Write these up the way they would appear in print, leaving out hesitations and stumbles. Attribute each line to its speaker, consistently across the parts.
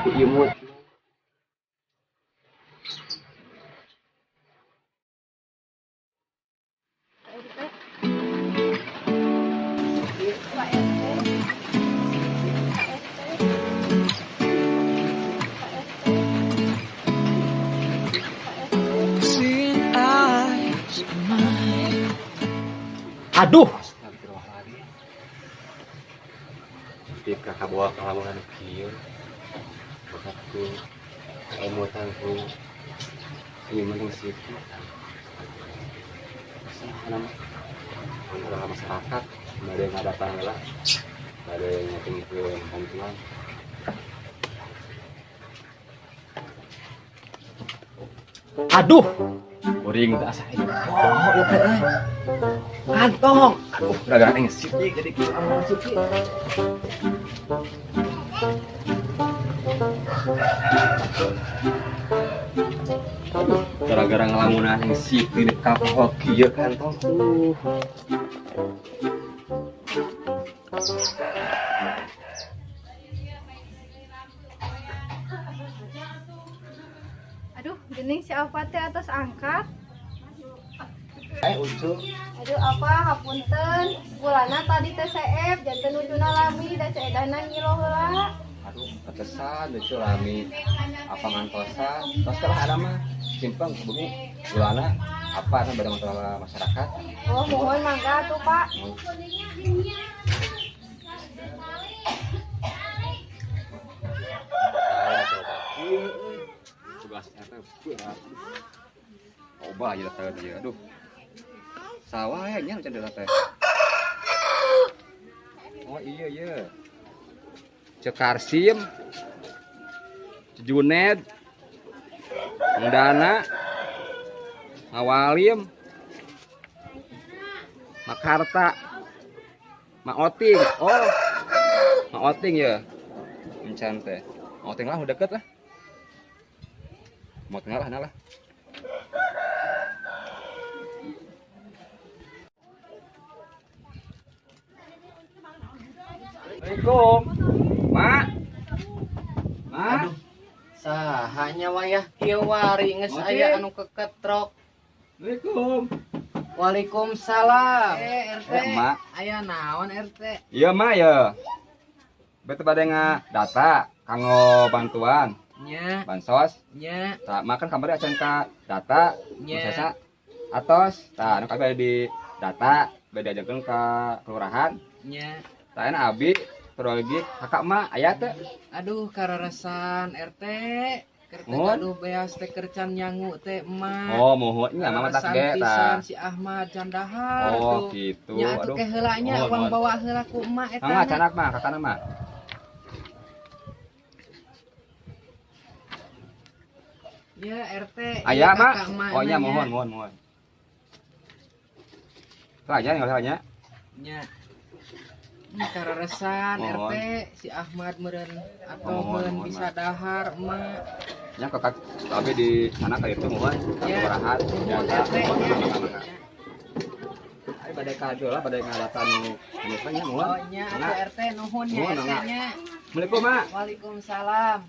Speaker 1: Ku imut.
Speaker 2: Pak RT. Pak RT. Pak RT. Pak RT.
Speaker 3: Seeing eyes of mine.
Speaker 1: Aduh. Astagfirullahaladzim. Ketika kabawa kalamunan kieu. Bakat ku emutan ku senyuman yang situ. Nama antara masyarakat bade ngadatang heula, bade nyatingkeun bantuan. Aduh, kuring teh asa hidup. Oh, ieu teh euy. Kantong. Aduh, gara-gara aing siti jadi kieu anu siti. Aduh, gara-gara ngelamunan aing siti di kapok kieu kantong. Aduh.
Speaker 2: Aduh, gening si Alfa teh atas angkat.
Speaker 1: Eh, Ucu.
Speaker 2: Aduh, apa hapunten. Gulana tadi teh seep, janten ucuna lami da ceedahna ngilo heula.
Speaker 1: Aduh, petesan lucu lami. Apa ngantosan? Tos lah ada mah. Simpang bumi gulana apa kan bade masalah masyarakat.
Speaker 2: Oh, mohon mangga tuh, Pak.
Speaker 1: Tugas RT berat. Obah aja datang dia. Aduh. Sawah ya nya can teh. Oh iya iya. Cek Karsim, Juned, Dana, Mawalim, Makarta, Maoting. Oh, Maoting ya. Encan teh. Maoting lah udah deket lah. Maoting lah lah. Assalamualaikum. Mak. Mak.
Speaker 4: Aduh, saha nya wayah kieu wari geus aya anu keketrok.
Speaker 1: Assalamualaikum.
Speaker 4: Waalaikumsalam. RT.
Speaker 1: Mak.
Speaker 4: Aya naon RT?
Speaker 1: Iya, Mak ya. Bete bade data kanggo bantuan.
Speaker 4: Nya.
Speaker 1: Bansos.
Speaker 4: Nya.
Speaker 1: Tah, mak kan kamari acan ka data.
Speaker 4: Nya.
Speaker 1: Sesa atos. Tah, anu kabeh di data bade diajarkeun ka kelurahan.
Speaker 4: Nya.
Speaker 1: Tah, abi terus kakak mak aya teh.
Speaker 4: Aduh, kararesan RT. Keur teh
Speaker 1: Mohon.
Speaker 4: gaduh beas teh keur can nyangu teh emak.
Speaker 1: Oh, mohon nya mama tak ge tah.
Speaker 4: Pisan si Ahmad can dahar
Speaker 1: Oh,
Speaker 4: tuh.
Speaker 1: gitu.
Speaker 4: Nya atuh
Speaker 1: Aduh.
Speaker 4: ke heula nya
Speaker 1: Mohon,
Speaker 4: uang
Speaker 1: mohon.
Speaker 4: bawa heula ku emak eta.
Speaker 1: Mangga canak mah kakana mah.
Speaker 4: Ya RT.
Speaker 1: Aya
Speaker 4: ieu
Speaker 1: mak.
Speaker 4: kakak emak
Speaker 1: Oh nya
Speaker 4: nanya.
Speaker 1: mohon mohon mohon. Lah nya nggak nya.
Speaker 4: Nya. Kararesan
Speaker 1: Mohon.
Speaker 4: RT si Ahmad meureun atau
Speaker 1: Mohon,
Speaker 4: meureun
Speaker 1: mohon,
Speaker 4: bisa
Speaker 1: Mak.
Speaker 4: dahar emak.
Speaker 1: Nya kakak abi di sana ka itu mohon.
Speaker 4: Ya.
Speaker 1: Kelurahan.
Speaker 4: Mohon
Speaker 1: Ya,
Speaker 4: RT nya.
Speaker 1: Ayo bade kajo lah bade ngadatan nu anu nya mohon.
Speaker 4: Oh nya
Speaker 1: Mangga.
Speaker 4: atuh RT nuhun nya
Speaker 1: Mohon,
Speaker 4: RT
Speaker 1: mangga.
Speaker 4: nya.
Speaker 1: Assalamualaikum mak.
Speaker 4: Waalaikumsalam.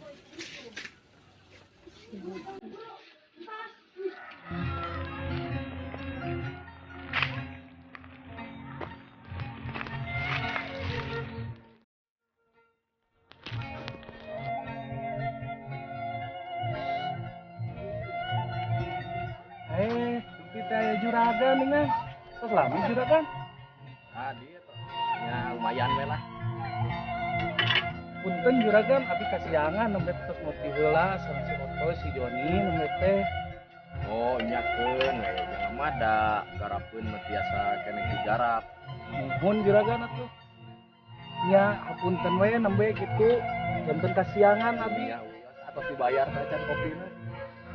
Speaker 5: Kita aya juragan dengan terus lami juragan.
Speaker 6: Tadi ya lumayan we lah.
Speaker 5: Punten juragan abi kasiangan nembe terus ngopi heula sareng si Oto si Joni nembe teh.
Speaker 6: Oh, nyakeun we jangan mah da garapeun mah tiasa keneh digarap.
Speaker 5: Nuhun juragan atuh. Nya hapunten we nembe kitu janten kasiangan abi.
Speaker 6: Nya wios atos dibayar teh can kopina.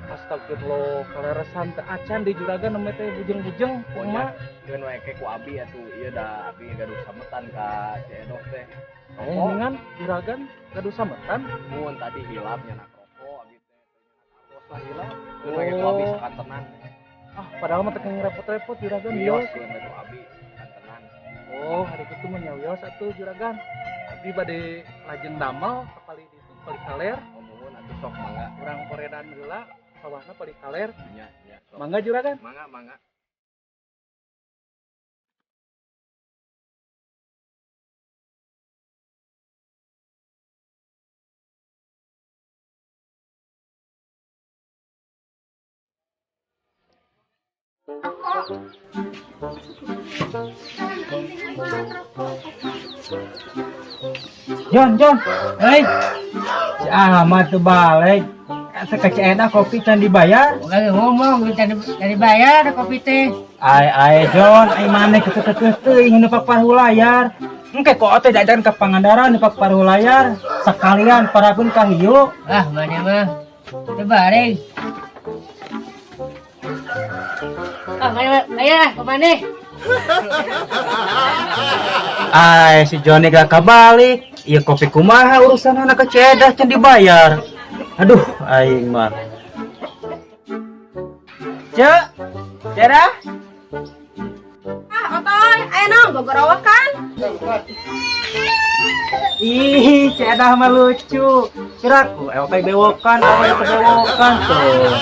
Speaker 5: Astagfirullah, kaleresan teh acan di juragan nembe teh bujeng-bujeng
Speaker 6: Oh
Speaker 5: kumaha.
Speaker 6: nya, keun we ke ku abi atuh ieu da abi gaduh sametan ka Ceu Edoh teh.
Speaker 5: Eh, dengan juragan gaduh sametan.
Speaker 6: Mun tadi hilap nya nak rokok abi teh. Atos lah hilap. Keun we ke ku abi sakantenan.
Speaker 5: Ah, padahal mah teu repot-repot juragan
Speaker 6: Wios
Speaker 5: wios.
Speaker 6: keun we ku abi sakantenan.
Speaker 5: Oh, hari itu mah nya wios atuh juragan. Abi bade lajeng damel kapali ditu kapali kaler.
Speaker 6: Oh, Atuh sok mangga.
Speaker 5: Urang koredan heula sawahna paling kaler.
Speaker 6: Nya, nya sok.
Speaker 5: Mangga juragan.
Speaker 6: Mangga, mangga.
Speaker 7: John, John, hei, si Ahmad tuh balik. Kata ke Ciedah kopi can dibayar.
Speaker 4: Bukan ngomong, can dibayar kopi teh.
Speaker 7: Ai ai John, ai maneh kekeh teuing nu pak paruh layar. Engke kok teh jajan ke Pangandaran nu pak paruh layar. Sekalian parabun ka hiu.
Speaker 4: Ah, mana mah. Teu balik. Ah, mana bayar ke mana?
Speaker 7: Ai si Johnny gak kabalik. Ieu kopi kumaha urusan anak ke Ciedah can dibayar. Aduh, aing mah. Cek, Ciedah.
Speaker 2: Ah, Otoy, aya naon gogorowokan?
Speaker 7: Ih, Ciedah mah lucu. Kiraku, otoy bewokan, otoy bewokan tuh.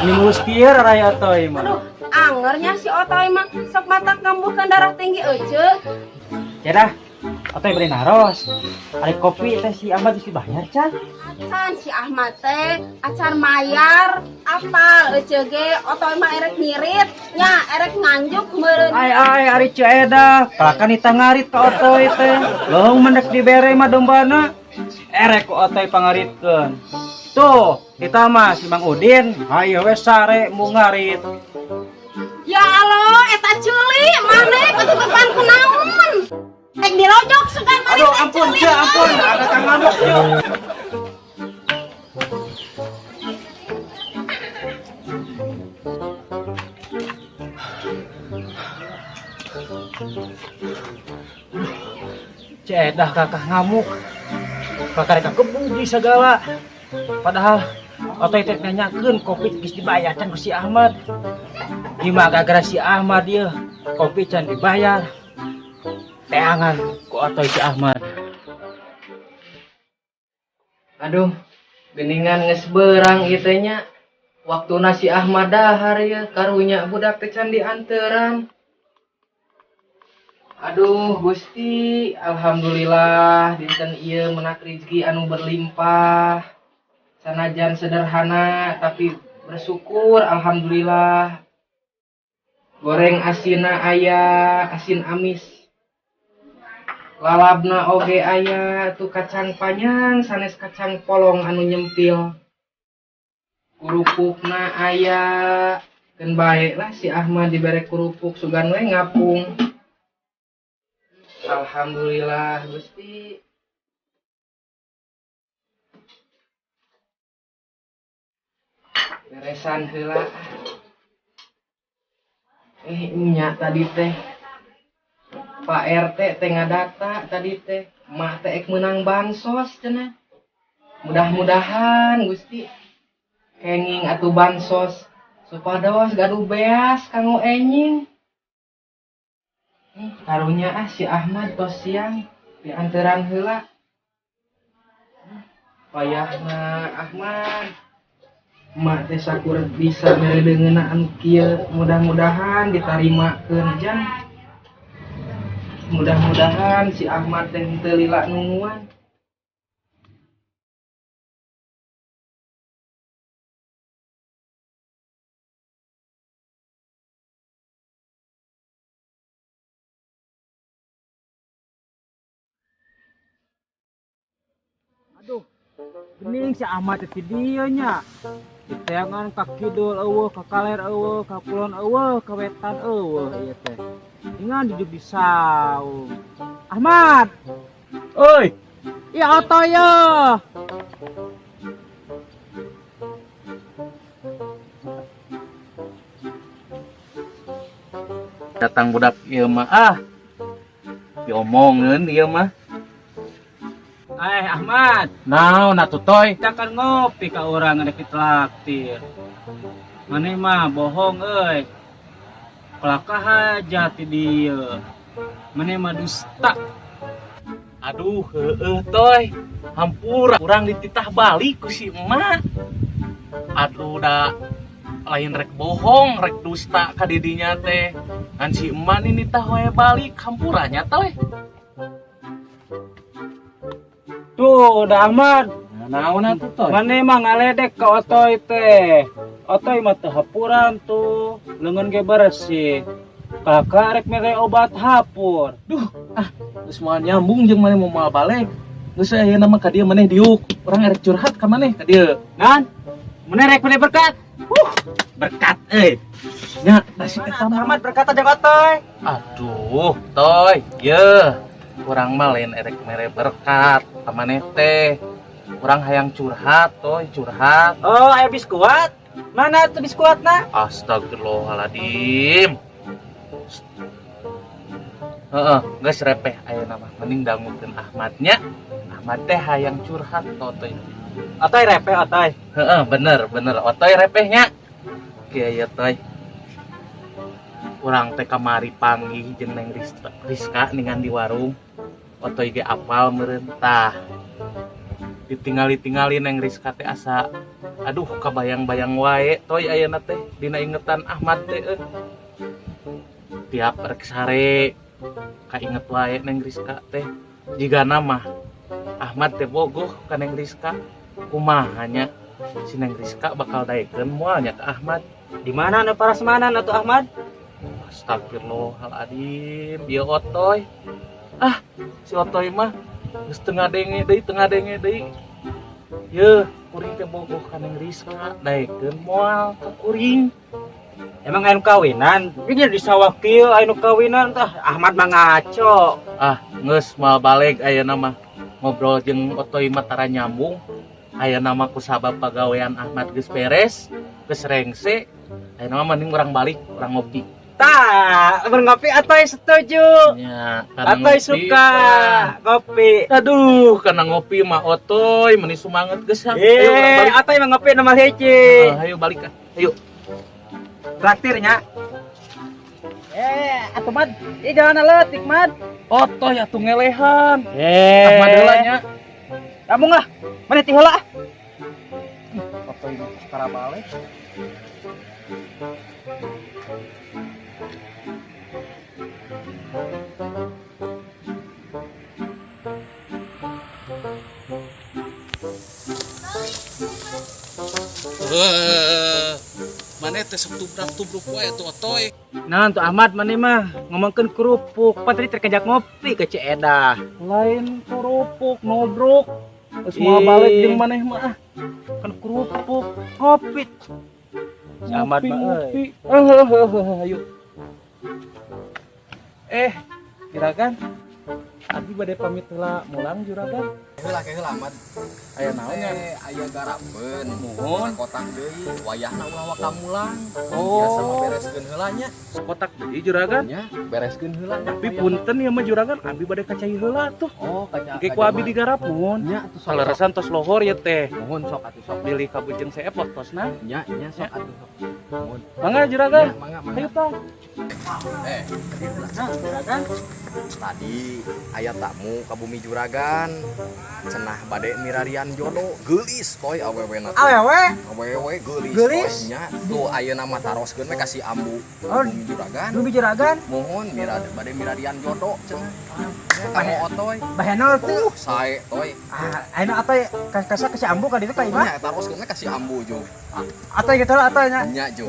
Speaker 7: Ini mulus kieu raya otoy mah.
Speaker 2: Aduh, angernya si Otoy mah sok matak ngambuhkeun darah tinggi euceu.
Speaker 7: Ciedah, otoy beli naros. Ari kopi teh si Ahmad geus dibayar can?
Speaker 2: Acan si Ahmad teh acan mayar apal euceu ge Otoy mah erek ngirit nya erek nganjuk meureun.
Speaker 7: Ai ai ari Ciedah, kalakan ita ngarit ka otoy teh. Leuheung mendek dibere mah dombana. Erek ku otoy pangaritkeun. Tuh, kita mah si Mang Udin, hayo we sare mu ngarit.
Speaker 2: Ya Allah, eta culi maneh ketutupan kunaon? Rek dirojok sugan maneh.
Speaker 7: Aduh, ampun,
Speaker 2: teh
Speaker 7: Ceu, ampun, ada kang ngamuk, Ceu. Cedah kakak ngamuk. Kakak rek kebugi segala. Padahal otoy teh nanyakeun kopi geus dibayar can ku si Ahmad. Gimana gara-gara si Ahmad ieu kopi can dibayar. Teangan ku otoy si Ahmad.
Speaker 4: Aduh, geningan geus beurang ieu teh nya. Waktuna si Ahmad dahar ieu, karunya budak teh can dianteran. Aduh, Gusti, alhamdulillah dinten ieu menak rezeki anu berlimpah. Sanajan sederhana tapi bersyukur alhamdulillah. Goreng asinna aya, asin amis. Lalabna oge aya tuh kacang panjang sanes kacang polong anu nyempil. Kerupukna aya, keun bae lah si Ahmad dibere kerupuk sugan we ngapung. Alhamdulillah Gusti. Beresan heula. Nya tadi teh Pak RT teh ngadata tadi teh mah teh ek meunang bansos cenah. Mudah-mudahan Gusti kenging atuh bansos supados gaduh beas kanggo enjing. Karunya ah si Ahmad tos siang dianteran heula. Payahna Ahmad. Mak teh sakur bisa mere deungeunna anu kieu, mudah-mudahan ditarimakeun jang. Mudah-mudahan si Ahmad teh henteu lila nungguan.
Speaker 7: Aduh, bening si Ahmad teh dieu nya. Diteangan ka kidul eueuh, ka kaler eueuh, ka kulon eueuh, ka wetan eueuh ieu teh. Ingan duduk di saung. Ahmad.
Speaker 1: Oi.
Speaker 7: Ya otoy ye.
Speaker 5: Datang budak ieu mah ah. Diomongeun ieu mah.
Speaker 7: Ahmad.
Speaker 5: Naon atuh toy?
Speaker 7: Kita kan ngopi ka urang rek ditraktir. Maneh mah bohong euy. Pelakah aja ti dieu. Maneh mah dusta.
Speaker 5: Aduh, heueuh toy. Hampura urang dititah balik ku si emak. Aduh da lain rek bohong, rek dusta ka didinya teh. Ngan si emak ni nitah wae balik hampuranya toy.
Speaker 7: Tuh, udah Ahmad.
Speaker 5: Naon atuh toy?
Speaker 7: Mane mah ngaledek ka Otoy teh. Otoy mah teu hapuran tuh, leungeun ge bersih. Kakak rek mere obat hapur.
Speaker 5: Duh, ah, geus moal nyambung jeung maneh mau moal balik. Geus ayeuna mah ka dieu maneh diuk. Urang erek curhat ka maneh ka dieu.
Speaker 7: Nan, maneh rek mere berkat.
Speaker 5: Berkat euy. Nya, nasi eta mah.
Speaker 7: Ahmad berkat aja Otoy.
Speaker 5: Aduh, toy, ye. Urang mah lain erek mere berkat ka maneh teh. Urang hayang curhat, toy, curhat.
Speaker 7: Oh, aya biskuat. Mana tuh biskuatna?
Speaker 5: Astagfirullahaladzim. Heeh, geus repeh ayeuna mah. Mending dangukeun Ahmadnya. Ahmad teh hayang curhat toy.
Speaker 7: Otoy repeh Otoy.
Speaker 5: Heeh, bener bener. Otoy repehnya. Kieu ya toy. Urang teh kamari panggih jeung Neng Rizka ningan di warung. Otoy ge apal meureun tah. Ditingali-tingali Neng Rizka teh asa aduh kabayang-bayang wae toy ayeuna teh dina ingetan Ahmad teh euy. Tiap rek sare kainget wae Neng Rizka teh. Jigana mah Ahmad teh bogoh ka Neng Rizka. Kumaha nya si Neng Rizka bakal daekeun moal nya ka Ahmad.
Speaker 7: Di mana nu parasmanan atuh Ahmad?
Speaker 5: Astagfirullahaladzim, ieu Otoy. Ah, si Otoy mah geus teu ngadenge deui, Yeuh, kuring teh bogoh ka Neng Rizka, daekeun moal ka kuring.
Speaker 7: Emang aya nu kawinan? Ini di sawah kieu aya nu kawinan tah Ahmad mah ngaco.
Speaker 5: Ah, geus moal baleg ayeuna mah. Ngobrol jeung Otoy mah tara nyambung. Ayeuna mah kusabab pagawean Ahmad geus beres, geus rengse. Ayeuna mah mending urang balik, urang ngopi.
Speaker 7: Tah, urang ngopi Otoy setuju.
Speaker 5: Nya, karena
Speaker 7: Otoy
Speaker 5: ngopi
Speaker 7: suka
Speaker 5: mah.
Speaker 7: ngopi.
Speaker 5: Aduh, karena ngopi mah Otoy meni sumanget geus. Ayo urang balik.
Speaker 7: Otoy mah ngopi nomor hiji.
Speaker 5: Ayo balik ah. Ayo.
Speaker 7: Traktirnya. Atuh Mad, ieu jalan leutik Mad.
Speaker 5: Otoy atuh ngelehan. Ahmad heula nya.
Speaker 7: Kamu lah, mana ti heula?
Speaker 5: Otoy mah tara balik. Maneh teh sok tubrak-tubruk wae tuh Otoy.
Speaker 7: Nah, tuh Ahmad maneh mah ngomongkeun kerupuk, pan tadi terkejak ngopi ke Ciedah.
Speaker 5: Lain kerupuk nobrok. Geus moal balik jeung maneh mah ah.
Speaker 7: Kan kerupuk ngopi. Si Ahmad mah
Speaker 5: ngopi. Ayo. Juragan. Abi bade pamit heula mulang juragan.
Speaker 6: Heula ke heula Ahmad.
Speaker 5: Aya naon nya?
Speaker 6: Aya garapeun.
Speaker 5: Muhun.
Speaker 6: Kotak deui, wayahna ulah waka mulang.
Speaker 5: Oh.
Speaker 6: Biasa mah bereskeun heula nya.
Speaker 5: Kotak deui juragan.
Speaker 6: Nya, bereskeun heula.
Speaker 5: Tapi punten ieu mah juragan, abi bade ka cai heula tuh.
Speaker 6: Oh, kaca.
Speaker 5: Engke ku abi digarap muhun.
Speaker 6: Nya atuh sok.
Speaker 5: Saleresan tos lohor ieu teh.
Speaker 6: Muhun sok atuh sok.
Speaker 5: Bilih kabujeng seep waktosna.
Speaker 6: Nya, nya sok atuh sok. Muhun.
Speaker 5: Mangga juragan.
Speaker 6: Nya, mangga, mangga.
Speaker 5: Ayo tong.
Speaker 6: Juragan. Tadi aya tamu ka bumi juragan. Cenah bade mirarian jodoh, geulis toy awewena.
Speaker 7: Awewe?
Speaker 6: Awewe geulis.
Speaker 7: Geulis?
Speaker 6: Toy nya. Tuh ayeuna mah taroskeun we ka si ambu.
Speaker 7: Oh,
Speaker 6: bumi juragan.
Speaker 7: Bumi juragan.
Speaker 6: Mohon bade mirarian jodoh cenah. Nya kamu Otoy.
Speaker 7: Bahenol tuh.
Speaker 6: Sae toy.
Speaker 7: Ah, ayeuna Otoy kasa ka si ambu ka ditu ka imah.
Speaker 6: Nya taroskeun we ka si ambu jo.
Speaker 7: Otoy gitu lah Otoy nya.
Speaker 6: Nya jo.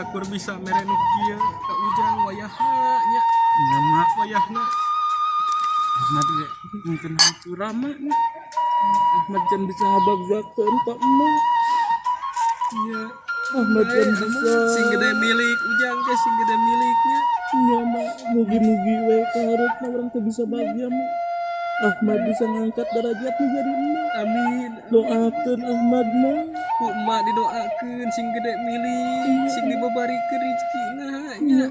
Speaker 8: Sakur bisa mere nu kieu ka Ujang wayahna nya.
Speaker 5: Nama
Speaker 8: Wayahna.
Speaker 5: Ahmad ge mungkin hampura mah nya. Ahmad can bisa ngabagjakeun ka emak.
Speaker 8: Nya.
Speaker 5: Ahmad can bisa.
Speaker 8: Sing gede milik Ujang teh sing gede miliknya.
Speaker 5: Nya mah mugi-mugi we kaharepna urang teh bisa bahagia mah. Ahmad bisa ngangkat derajatnya jadi emak.
Speaker 8: Amin.
Speaker 5: Doakeun Ahmad mah.
Speaker 8: Ku emak didoakeun sing gede milik, sing dibabarikeun rezekina nya.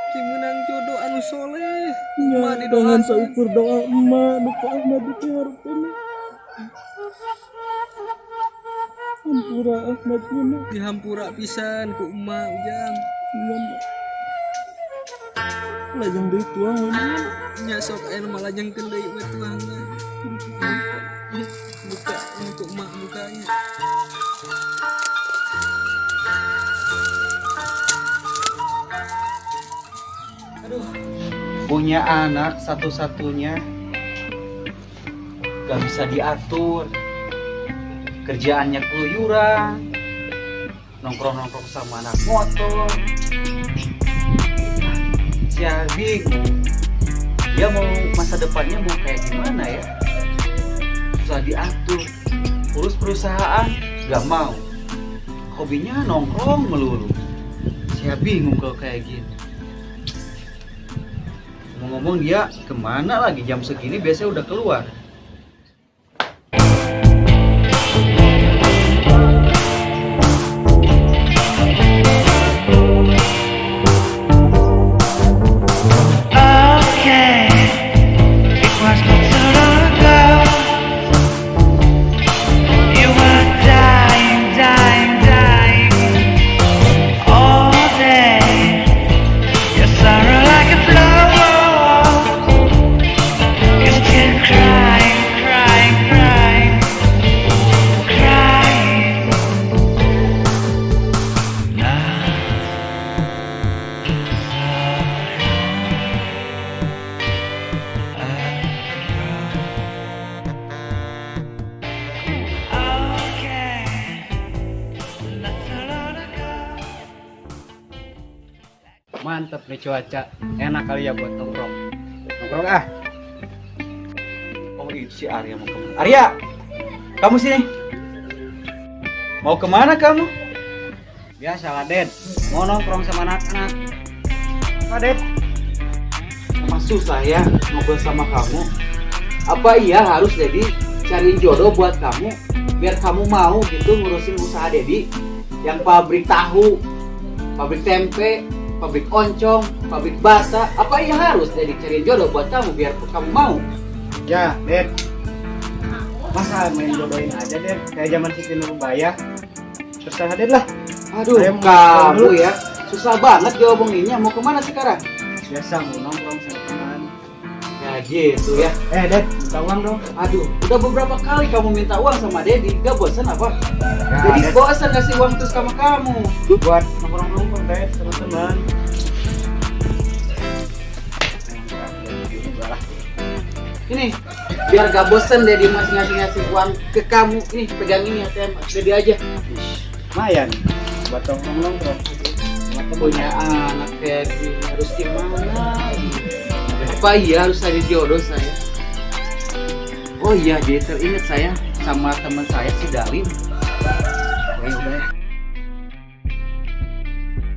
Speaker 8: Sing meunang jodoh anu soleh.
Speaker 5: Nya
Speaker 8: Emak
Speaker 5: dengan
Speaker 8: didoakeun.
Speaker 5: saukur doa emak nu ka Ahmad dipiharepkeun. Hampura Ahmad nya mah.
Speaker 8: Dihampura pisan ku emak Ujang.
Speaker 5: Nya mah. Lajeng deui tuang we mah.
Speaker 8: Nya sok aya nu malajengkeun deui we tuangna. Buka untuk emak bukanya.
Speaker 9: Punya anak satu-satunya gak bisa diatur, kerjaannya keluyuran, nongkrong-nongkrong sama anak motor. Saya bingung dia mau masa depannya mau kayak gimana ya, susah diatur, urus perusahaan gak mau, hobinya nongkrong melulu. Saya bingung kalau kayak gini. Ngomong-ngomong dia kemana lagi jam segini, biasanya udah keluar.
Speaker 3: Okay, it was not so long ago. You were dying, dying, dying all day. Your sorrow like a flower. You're still crying, crying, crying, crying. Now. Okay, not so long ago.
Speaker 4: Mantap nih cuaca, enak kali ya buat nongkrong. Nongkrong ah.
Speaker 9: Oh itu si Arya mau kemana? Arya, kamu sini. Mau kemana kamu?
Speaker 4: Biasa lah Den, mau nongkrong sama anak-anak. Apa Den?
Speaker 9: Emang susah ya ngobrol sama kamu. Apa iya harus Dedi cariin jodoh buat kamu biar kamu mau gitu ngurusin usaha Dedi yang pabrik tahu, pabrik tempe, pabrik oncom, pabrik bata. Apa iya harus Dedi cariin jodoh buat kamu biar kamu mau?
Speaker 4: Ya Den, masa main jodohin aja Den, kayak zaman Siti Nurbaya. Terserah Den lah.
Speaker 9: Aduh,
Speaker 4: Saya mau
Speaker 9: kamu
Speaker 4: dulu.
Speaker 9: ya susah banget diomonginnya. Mau kemana sekarang?
Speaker 4: Biasa mau nongkrong sama teman.
Speaker 9: Ya gitu ya.
Speaker 4: Den, minta uang dong.
Speaker 9: Aduh, udah beberapa kali kamu minta uang sama Dedi, gak bosan apa?
Speaker 4: Ya,
Speaker 9: Dedi
Speaker 4: Den,
Speaker 9: bosan ngasih uang terus sama kamu.
Speaker 4: buat nongkrong-nongkrong Den sama teman.
Speaker 9: Ini biar gak bosan Dedi masih ngasih-ngasih uang ke kamu. Ini pegang ini ATM Dedi aja.
Speaker 4: Lumayan buat nongkrong-nongkrong. Sama teman.
Speaker 9: Punya anak kayak gini harus gimana? Apa iya harus cari jodoh saya? Oh iya, jadi teringat saya sama teman saya si Dalin. Oh ya udah ya.